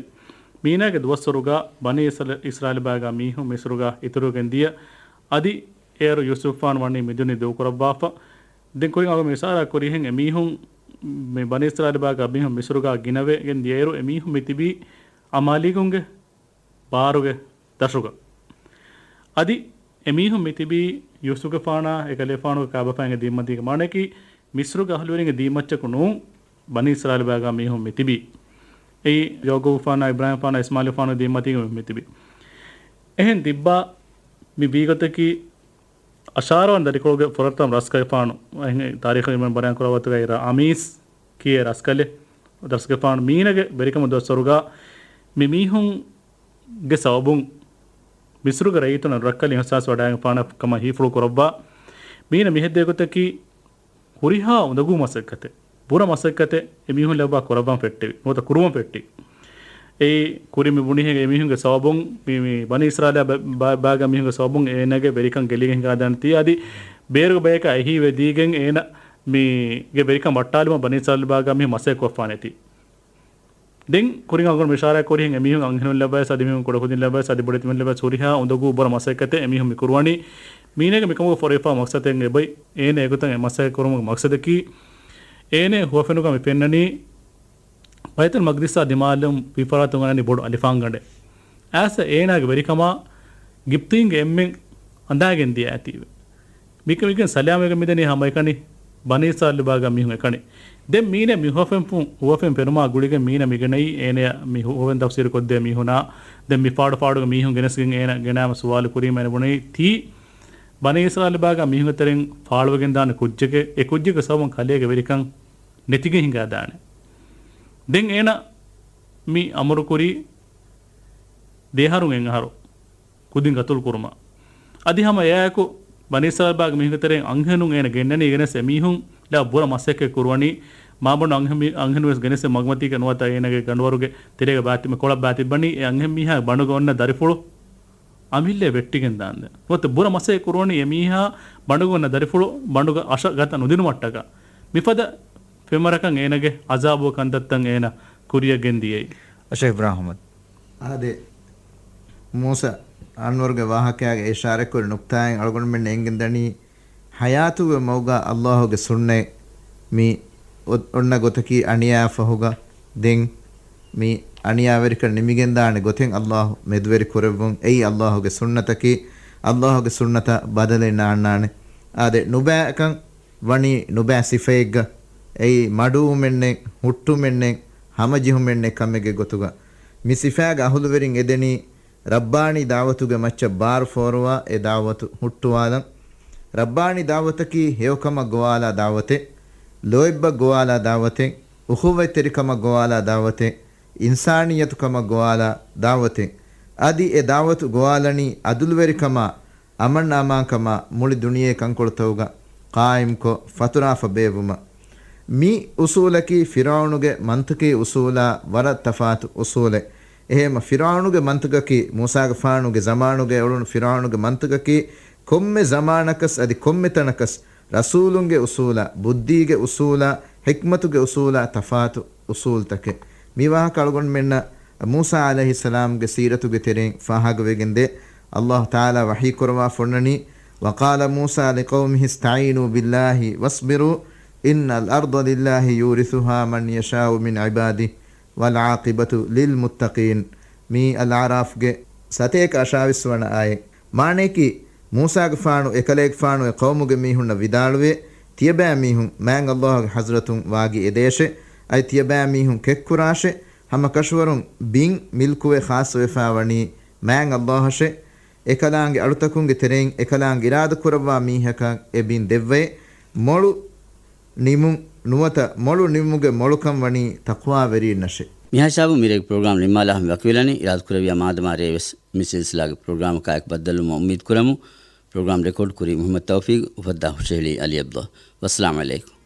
މީނަގެ ދުވަސްވަރުގަ ބަނީ އިސްރާ-، އިސްރާއީލް ބާގާ މީހުން މިސްރުގަ އިތުރުވެގެން ދިޔަ. އަދި އޭރު ޔޫސުފާން ވަނީ މިދުނި ދޫކުރައްވާފަ. ދެން ކުރިން އަޅުގަނޑު މި އިޝާރާ ކުރިހެން އެމީހުން މި ބަނީ އިސްރާއީލް ބާގާ މީހުން މިސްރުގަ ގިނަވެގެން ދިޔައިރު އެމީހުން މި ތިބީ އަމާލީގުންގެ ބާރުގެ ދަށުގަ. އަދި އެމީހުން މި ތިބީ ޔޫސުފުގެފާނާ އެކަލޭފާނުގެ ކާބަފައިންގެ ދީމަތީގަ. މާނައަކީ މިސްރުގެ އަހުލުވެރިންގެ ދީމައްޗަކު ނޫން، ބަނީ އިސްރާއީލް ބާގާ މީހުން މި ތިބީ. އެއީ ޔަޢުޤޫބުފާނާ، އިބްރާހީމްފާނާ، އިސްމާޢީލުފާނުގެ ދީމަތީގަ މި ތިބީ. އެހެން ތިއްބާ މި ވީގޮތަކީ އަޝާރަވާން ދަރިކޮޅުގެ ފުރަތަމަ ރަސްގެފާނު، ތާރީޚު އިލްމުވެރިން ބަޔާން ކުރައްވާ ގޮތުގައި ރަ-، އަމީސް ކިޔޭ ރަސްކަލެއް، ރަސްގެފާނު މީނަގެ ވެރިކަމުގެ ދުވަސްވަރުގަ މި މީހުންގެ ސަބަބުން މިސްރުގެ ރައްޔިތުންނަށް ރައްކަލި އިހްސާސް ވަޑައިގެންފާނަށް ކަމަށް ހީފުޅު ކުރައްވާ. މީނަ މިހެއްދޭ ގޮތަކީ ހުރިހާ އުނދަގޫ މަސައްކަތެއް، ބުރަ މަސައްކަތެއް އެމީހުން ލައްވާ ކުރައްވަން ފެއްޓެވި، ނުވަތަ ކުރުވަން ފެއްޓި. އެއީ ކުރިން މި ބުނިހެން އެމީހުންގެ ސަބަބުން މި، މި ބަނީ އިސްރާއީލާ ބަ-، ބަ-، ބާގަ މީހުންގެ ސަބަބުން އޭނަގެ ވެރިކަން ގެއްލިގެން ހިނގާދާނެތީ. އަދި ބޭރުގެ ބަޔަކާ އެހީވެދީގެން އޭނަ މީގެ ވެރިކަން ވައްޓާލުމަށް ބަނީ އިސްރާއީލް ބާގަ މީހުން މަސައްކަތް ކޮށްފާނެތީ. ދެން ކުރިން އަޅުގަނޑު އިޝާރާތް ކުރިހެން އެމީހުން އަންހެނުން ލައްވައިސް އަދި މީހުން ކުޑަކުދިން ލައްވައިސް އަދި ބޮޑެތިމެން ލައްވައިސް ހުރިހާ އުނދަގޫ ބުރަ މަސައްކަތެއް އެމީހުން މި ކުރުވަނީ. މީނަގެ މިކަމުގެ ފޮރުވާ މަޤްޞަދެއް އެބައި. އޭނަ އެގޮތަށް އެ މަސައްކަތް ކުރުމުގެ މަޤްޞަދަކީ އޭނަ ހުވަފެނުގަ މި ފެންނަނީ ބައިތުލް މަޤްދިސާ ދިމާލުން ވިފަރާތުން އަންނަނީ ބޮޑު އަލިފާންގަނޑެއް. އައިސް އޭނާގެ ވެރިކަމާ ގިބްތީންގެ އެންމެން އަނދާގެން ދިޔަ އަތީވެ. މިކަމިގެން ސަލާމަތްވެގެން މިދަނީ ހަމަ އެކަނި ބަނީ އިސްރާއީލް ބާގާ މީހުން އެކަނި. ދެން މީނަ މި ހުވަފެން ފު-، ހުވަފެން ފެނުމާ ގުޅިގެން މީނަ މިގެނައީ އޭނަޔަށް މި ހު-، ހުވަފެން ތަފްސީރު ކޮށްދޭ މީހުނާ، ދެން މި ފާޑު ފާޑުގެ މީހުން ގެނެސްގެން އޭނަ ގެނައިމަ ސުވާލު ކުރީމަ އޭނަ ބުނައީ ތީ ބަނީ އިސްރާއީލް ބާގާ މީހުންގެ ތެރެއިން ފާޅުވެގެން ދާނެ ކުއްޖެކޭ، އެ ކުއްޖެއްގެ ސަބަބުން ކަލޭގެ ވެރިކަން ނެތިގެން ހިނގާދާނެ. ދެން އޭނަ މި އަމުރުކުރީ ދެއަހަރުން އެއްއަހަރު ކުދިން ގަތުލު ކުރުމަށް. އަދި ހަމަ އެއާއެކު ބަނީ އިސްރާއީލް ބާގެ މީހުންގެ ތެރެއިން އަންހެނުން އޭނަ ގެންނަނީ ގެނެސް އެމީހުން ލާ ބުރަ މަސައްކަތް ކުރުވަނީ. މާބަނޑު އަންހެން މީ-، އަންހެނުން ވެސް ގެނެސް މަގުމަތީގެ ނުވަތަ އޭނަގެ ގަނޑުވަރުގެ ތެރޭގަ ބާތި-، ކޮޅަށް ބާތިއްބަނީ. އެ އަންހެން މީހާ ބަނޑުގަ އޮންނަ ދަރިފުޅު އަމިއްލައަށް ވެއްޓިގެން ދާންދެން. ނުވަތަ ބުރަ މަސައްކަތް ކުރުވަނީ އެމީހާ ބަނޑުގަ އޮންނަ ދަރިފުޅު ބަނޑުގަ އަށަށް ގަތަށް ނުދިނުމަށްޓަކާ. މިފަދަ ފެންވަރަކަށް އޭނަގެ އަޒާބު ކަންތައްތައް އޭނަ ކުރިއަށް ގެންދިޔައީ. އަޝައިފް އިބްރާހިމް އަޙްމަދު. އާދެ، މޫސަ އަންވަރުގެ ވާހަކައިގެ އިޝާރަތްކުރި ނުކްތާއިން އަޅުގަނޑުމެންނަށް އެނގެންދަނީ، ޙަޔާތުގެ މަގުގަ އައްލާހުގެ ސުންނަތް މި އޮ-، އޮންނަ ގޮތަކީ އަނިޔާ ފަހުގަ ދެން މި އަނިޔާވެރިކަން ނިމިގެންދާނެ ގޮތެއް އައްލާހު މެދުވެރި ކުރެއްވުން. އެއީ އައްލާހުގެ ސުންނަތަކީ، އައްލާހުގެ ސުންނަތަށް ބަދަލެއް ނާންނާނެ. އާދެ، ނުބައިކަން ވަނީ ނުބައި ސިފައެއްގަ. އެއީ މަޑުވުމެއްނެތް، ހުއްޓުމެއްނެތް، ހަމަޖެހުމެއްނެތް ކަމެއްގެ ގޮތުގަ. މި ސިފައިގެ އަހުލުވެރިން އެދެނީ ރައްބާނީ ދަޢުވަތުގެ މައްޗަށް ބާރު ފޯރުވާ އެ ދަޢުވަތު ހުއްޓުވާލަން. ރައްބާނީ ދަޢުވަތަކީ ހެޔޮކަމަށް ގޮވާލާ ދަޢުވަތެއް، ލޯތްބަށް ގޮވާލާ ދަޢުވަތެއް، އުޚުއްވަތްތެރިކަމަށް ގޮވާލާ ދަޢުވަތެއް، އިންސާނިއްޔަތުކަމަށް ގޮވާލާ ދަޢުވަތެއް. އަދި އެ ދަޢުވަތު ގޮވާލަނީ އަދުލުވެރިކަމާ، އަމަން އަމާންކަމާ މުޅި ދުނިޔެ ކަންކޮޅުތަކުގަ ޤާއިމްކޮށް ފަތުރާފަ ބޭއްވުމަށް. މި އުޞޫލަކީ ފިރުޢައުނުގެ މަންޠިޤީ އުޞޫލާ ވަރަށް ތަފާތު އުޞޫލެއް. އެހެންމަ ފިރުޢައުނުގެ މަންޠިޤަކީ، މޫސާގެފާނުގެ ޒަމާނުގަ އުޅުނު ފިރުޢައުނުގެ މަންޠިޤަކީ، ކޮންމެ ޒަމާނަކަސް އަދި ކޮންމެ ތަނަކަސް ރަސޫލުންގެ އުޞޫލާ، ބުއްދީގެ އުޞޫލާ، ޙިކްމަތުގެ އުޞޫލާ ތަފާތު އުޞޫލްތަކެއް. މި ވާހަކަ އަޅުގަނޑުމެންނަށް މޫސާ ޢަލައިހިއްސަލާމްގެ ސީރަތުގެ ތެރެއިން ފާހަގަވެގެންދޭ. އައްލާހު ތަޢާލާ ވަޙީ ކުރައްވާ ފޮންނަނީ، وَقَالَ مُوسَىٰ لِقَوْمِهِ اسْتَعِينُوا بِاللَّهِ وَاصْبِرُوا إِنَّ الْأَرْضَ لِلَّهِ يُورِثُهَا مَنْ يَشَاءُ مِنْ عِبَادِهِ وَالْعَاقِبَةُ لِلْمُتَّقِينَ. މީ އަލްއަޢްރާފްގެ ސަތޭކަ އަށާވީސް ވަނަ އާޔަތް. މާނައަކީ، މޫސާގެފާނު އެކަލޭގެފާނު އެ ޤައުމުގެ މީހުންނަށް ވިދާޅުވޭ، ތިޔަބައިމީހުން މާތް އައްލާހުގެ ޙަޟްރަތުން ވާގި އެދޭށޭ، އަދި ތިޔަބައިމީހުން ކެތްކުރާށޭ، ހަމަކަށަވަރުން ބިން މިލްކުވެ ޚާއްޞަވެފާވަނީ މާތް އައްލާހަށޭ. އެކަލާނގެ އަޅުތަކުންގެ ތެރެއިން އެކަލާނގެ އިރާދަ ކުރައްވާ މީހަކަށް އެ ބިން ދެއްވައޭ. މޮޅު ނިމުން ނުވަތަ މޮޅު ނިމުމުގެ މޮޅުކަން ވަނީ ތަޤްވާވެރީންނަށޭ. މިހާ ހިސާބުން މިރޭގެ ޕްރޮގްރާމް ނިންމާލާ ހަމަ ވަކިވެލަނީ. އިރާދަކުރެއްވިޔާ މާދަމާ ރޭވެސް މި ސިލްސިލާގެ ޕްރޮގްރާމަކާއެކު ބައްދަލުވުމަށް އުއްމީދު ކުރަމު. ޕްރޮގްރާމް ރެކޯޑް ކުރީ މުޙައްމަދު ތައުފީގު، އުފައްދާ ހުށަހެޅީ ޢަލީ ޢަބްދުﷲ. ވައްސަލާމް ޢަލައިކުމް.